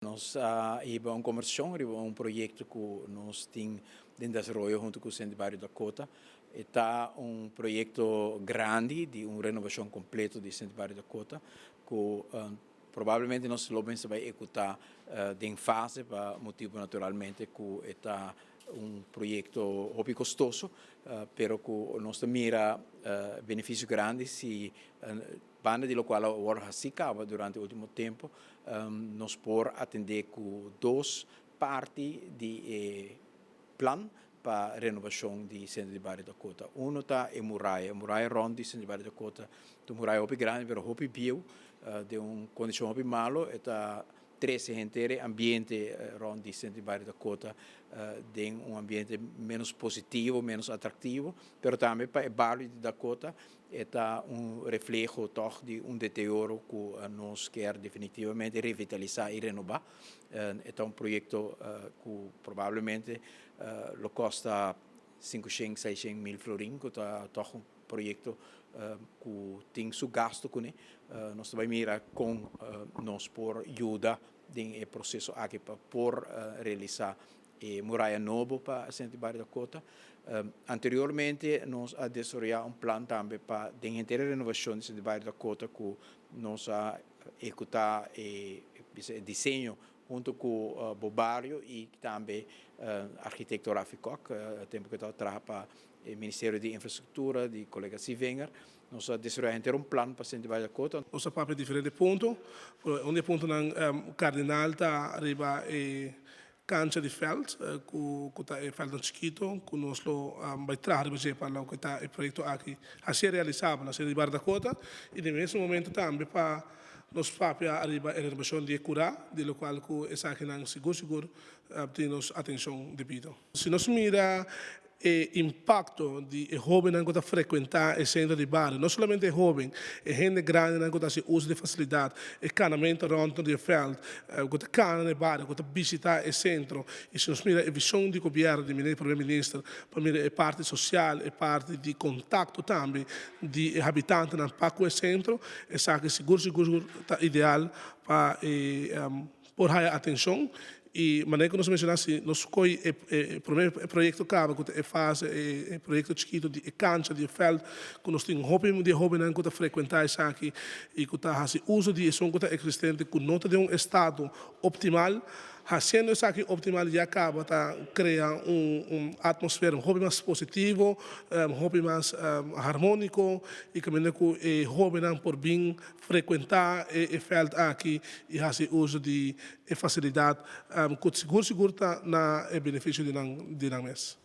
Nos a hiba un kombersashon riba un proyekto ku nos tin den desaroyo huntu ku Sentro di Bario Dakota. E ta un proyekto grandi di un renovashon kompleto di Sentro di Bario Dakota ku probablemente nos lo mester bai ehekutá den fase pa motibu naturalmente ku e ta un proyekto hopi kostoso, pero ku nos ta mira benefisio grandi si banda di lokual a wòrdu hasí kaba durante último tempu, nos por atendé ku dos parti di e plan pa renovashon di Sentro di Bario Dakota. Uno ta e muraya rònt di Sentro di Bario Dakota ta un muraya hopi grandi pero hopi bieu, den un kondishon hopi malu. E ta trese henter e ambiente rònt di Sentro di Bario Dakota den un ambiente ménos positivo, ménos atraktivo, pero tambe pa e bario di Dakota e ta un refleho tòg di un deterioro ku nos kier definitivamente revitalisá i renobá. E ta un proyekto ku probablemente lo kosta 500, 600 mil florin, ku ta tòg un proyekto ku tin su gasto kuné. Nos ta bai mira kon nos por yuda den e proseso aki pa por realisá e muraya nobo pa Sentro di Bario Dakota. Anteriormente nos a desaroyá un plan tambe pa den henter e renovashon di Sentro di Bario Dakota ku nos a ehekutá e diseño huntu ku BoBario i tambe arkitekto Rafi Kok, tempu ku e tabata traha pa e Ministerio di Infrastruktura di kolega Sievinger. Nos a desaroyá henter un plan pa Sentro di Bario Dakota. Nos a papia diferente punto, pero un di e puntonan kardinal ta riba e kancha di veld, ku ta e veldnan chikito, ku nos lo bai traha riba dje pa loke ta e proyekto aki hasié realisabel na Sentro di Bario Dakota i den mes momento tambe pa nos papia ariba e renovashon di e kurá, di lokual ku esakinan sigur sigur tin nos atenshon debido. Si nos mira e impakto di e hóbennan ku ta frekuentá e sentro di bario, no solamente e hóben, e hende grandinan ku ta hasi uso di e fasilidat, e kanamentu rònt di e vèlt, ku ta kana na e bario, ku ta bishitá e sentro. I si nos mira e vishon di gobièrnu, di miner prome minister, pa mira e parti sosial, e parti di kontakto tambe di e habitantenan pa ku e sentro, esaki sigur sigur ta ideal pa e por haya atenshon. I manera ku nos a menshoná, si nos kohe e promé proyekto kaba ku ta e fase, e proyekto chikitu di e kancha, di e vèlt, ku nos tin hopi di e hóbennan ku ta frekuentá esaki i ku ta hasi uso di esun ku ta eksistente ku no ta den un estado optimal. Hasiendo esaki optimal ya kaba ta krea un atmosfera hopi mas positivo, hopi mas harmóniko i kaminda ku e hóbennan por bin frekuentá e vèlt aki i hasi uso di e fasilidat ku sigur sigur ta na e benefisio di nan mes.